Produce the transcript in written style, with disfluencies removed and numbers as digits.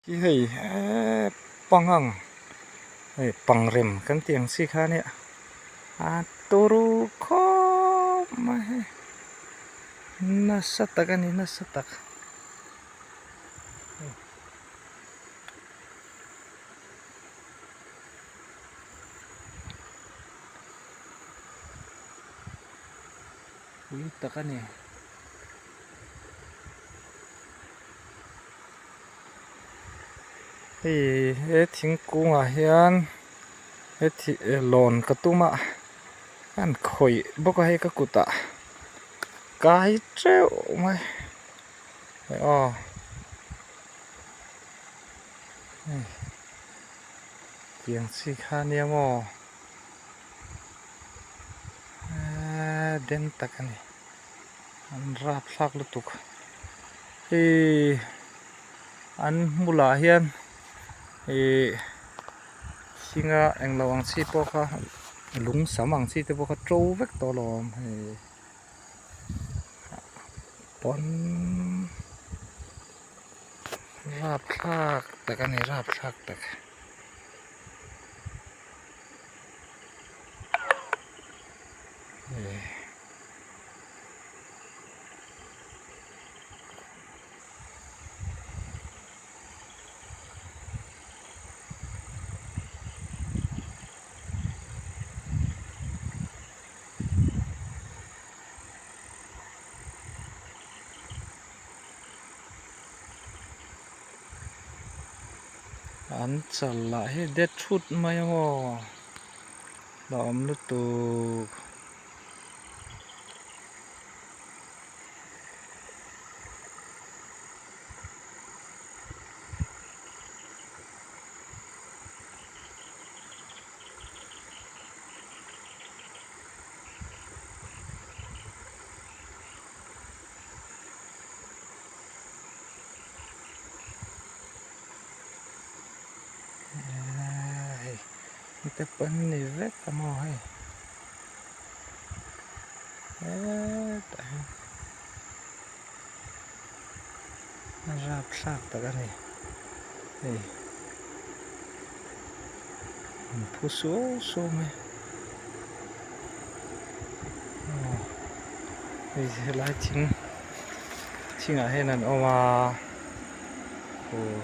Hi hei eee pangang hei pangrem kan tih ang chi kha nia a turu khawp mai hei nasa tak a ni nasa tak. Pui tak a ni. Hei he thingkung ah hian he thi lawn ka tum a an khawih bawk a hei ka kut ah kai teuh mai aw hei tiang chi kha nia maw eee den tak a ni. An rap thlak lutuk hei an hmulah hian ihh thinga englo ang chi pawh kha lung sam ang chi te pawh kha to vek tawh alawm hei pawn rap thlak tak a ni rap thlak tak. An chal lah hi det thut mai ang aw la awm lutuk. Hei te pawn ni vek a maw hei hetah hian a rapthlak tak a ni hei an phu suau suau mai aw hei helai thing thingah hian an awm a aw.